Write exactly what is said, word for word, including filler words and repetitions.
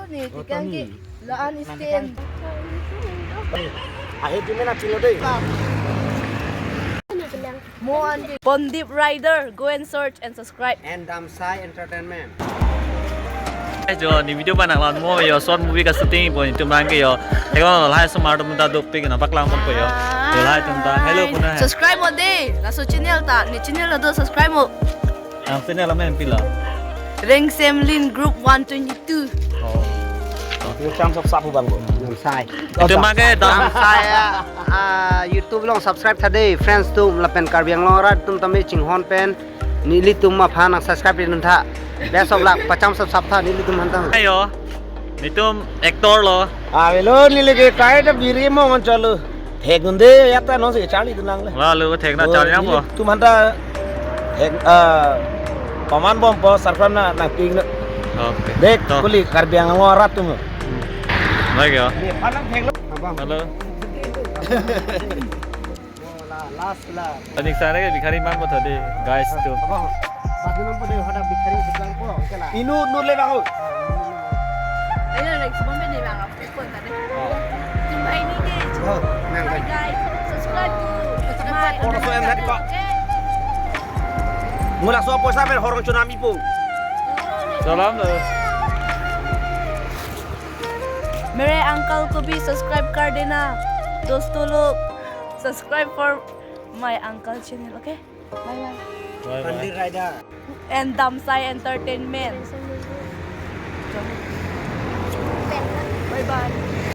Ni tikang ke la-an stand. Ahe tu mena pilo dei. Mo andi Pondip Rider, go and search and subscribe. And Damsai Entertainment. Eh, jo, ne video ba nanglang mo yo, short movie ka shooting po, netum abang ke yo. Theklong lahai osomar atum ta dopik nangpaklang ponpo yo. Yo lahai atum ta. Hello, puna hai. Subscribe mo dei. Laso channel ta, ne channel ta do subscribe mo. Ang channel amen pilo? Rengsemlin Group one twenty-two. Oh. Netum cham sap sap abang bo. Damsai. Netum abang ke Dam- Damsai, ah, ah, YouTube along subscribe tha dei, friends atum lapen Karbi Anglong arat atum tame chinghon pen. Nelitum aphan nang subscribe ri dun tha. Best of luck, pacham sap sap tha nelitum aphan tang. Ayo. Netum actor lo. Avelo, neli ke kai ta biri mo ngan chalo. Thek dunde ya ta non si charli dun lang le. Wah, lo thek na charli nang po. Netum aphan ta thek, ah, paman bompo, surprise na nangping na. Okay. Dek, to. Kuli Karbi Anglong arat atum. Baik ya. Ye, palang thek lo. Abang. Hello. Oh, la, last la. Aning sana ke bikhari man po tadi, guys tu. Abang, bagi nang pada ada bikhari bilang po, oke la. Inut nur le bang. Ayo, like, semua ni bang, aku pun tadi. Oh. Jumpa ini deh. Oh, nang. Bye, guys. Subscribe to my. Orang so yang tadi, Pak. Okay? Ngula so poisa pen horong tsunami po. Salam lo. मेरे अंकल को भी सब्सक्राइब कर देना दोस्तों लोग. Subscribe for my uncle channel, okay? Bye bye. Bye bye. Pondip Rider. And Damsai Entertainment. Bye bye.